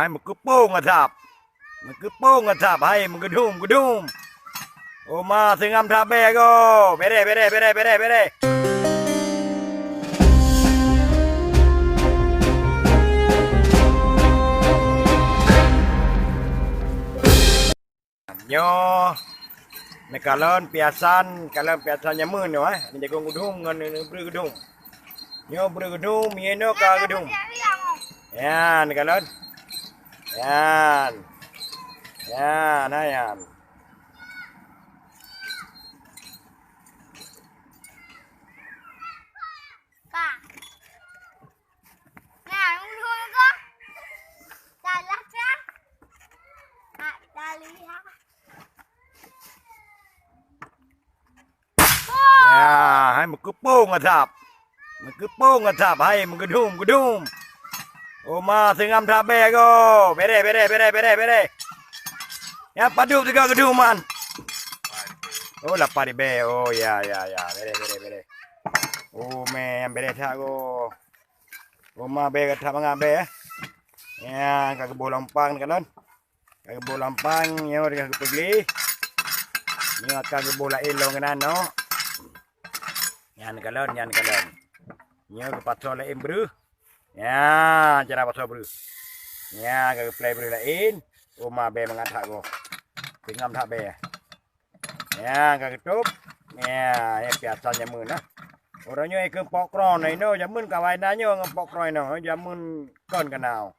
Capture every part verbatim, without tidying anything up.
Hai meukeupong asap. Meukeupong asap, hai meugeudum-geudum. Oma seungab that bèe goe. Bereh, bereh, bereh, bereh, bereh. Nyoe neukalon piasan, kalon piasan jameun nyoe, eh. Neujagong geudum ngon neubreuh geudum. Nyoe breuh geudum, nyoe ka geudum. Nyan neukalon. Nyan. Nyan, ha nyan. Ka. Nah, ulôn kah? Salah kah? Tak, tak lihat. Ya, hai meukeupong asap. Meukeupong asap, hai meugeudum-geudum. Oma seungab that bèe goe. Bereh, bereh, bereh, bereh, bereh. Nyan padub sigoe geudum nyan. Oh, lapah di bèe. Oh, ya, ya, ya. Bereh, bereh, bereh. Oh, mè, bereh that goe. Oma bèe ka that mangat bèe, eh. Nyan ka geuboh lam pang neukalon. Ka geuboh lam pang, nyoe ka geupeugléh. Nyoe akan geuboh laén lom keunan nyoe. Nyan neukalon, nyan neukalon. Nyoe geupasoe laén breuh. Nyan cara pasoe breuh. Nyan ka geuplai breuh laén. Oma bèe mangat that goe. Seungab that bèe. Nyan ka geutôb. Nyan, nyan piasan jameun nah. Uroe nyoe ikheun pokron inoe, jameun ka awai na nyoe ngon pokron inoe, jameun kon ka na.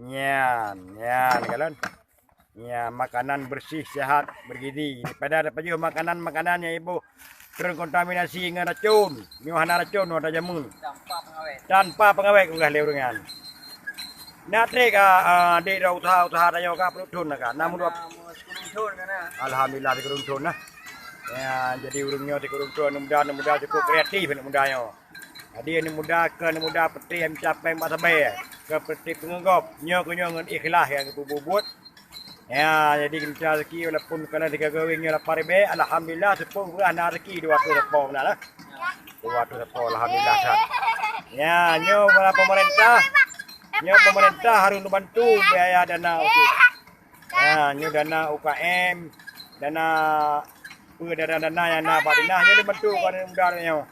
Nyan, nyan kalon. Nyan makanan bersih, sehat, bergizi. Daripada tapajoh makanan-makanan nyang iboh terkontaminasi ngon racun. Nyoe hana racun, nyoe ata jameun. Tanpa pengawet. Tanpa pengawet, peugah lé ureueng nyan. Na trép, ah, ah, dek droe usaha-usaha tanyoe ka peuet thon na ka. Na meuduek. Alhamdulillah, sikureueng thon na. Ya, jadi ureueng nyoe sikureueng thon, aneuk muda, aneuk muda cukup kreatif aneuk muda nyoe. Jadi aneuk muda keu aneuk muda peuti nyang meucapée bak sabe, keu peuti peungeugop. Nyoe keu nyoe ngon ikhlas nyang geupeubuet. Ya, jadi geucok rezeki walaupun keunan sigoe geuwéng nyoe lapah ribée, alhamdulillah, seupôt beurah na rezeki dua ratus lapah meunan lah. Dua ratus lapah, alhamdulillah that. Ya, nyoe para pemerintah, nyoe pemerintah harôh neubantu biaya dana ukeue. Ya, nyoe dana U K M, dana peue dana-dana nyang na bak dinah nyoe neubantu keu aneuk muda nyoe.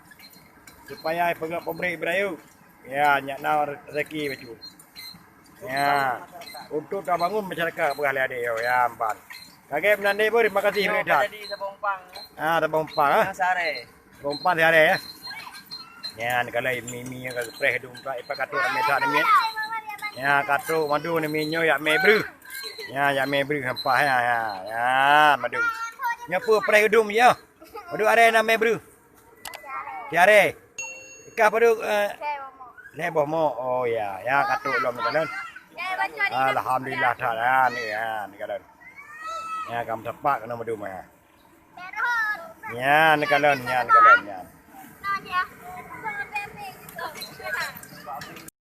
Supaya peugah pabrik beurayeuk. Ya, nyak na rezeki bacut. Ya. Untuk tabangun masyarakat peugah lé adék nyoe, ya, ban. Lagèe meunan deh, Boy, terima kasih banyak. Jadi saboh umpang. Ah, saboh umpang, ah. Yang sehari. Saboh umpang sehari, ya. Ya, ni kalau mi-mi ka preh dum tak ipa katrok ramé that ni. Ya, katrok madu ni mi nyoe yak mé breuh. Ya, yak mé breuh sampah ya, ya. Ya, madu. Nyoe peue preh dum ya. Madu aré na mé breuh. Tiare. Ikah padub, eh, lhèe boh mok. Oh ya, ya katrok lom ni kalon. Alhamdulillah that, ha, ni, ha, ni kalon. Ya, kam tepak kena madu mah. Ya, ni kalon, ya, ni kalon, ya.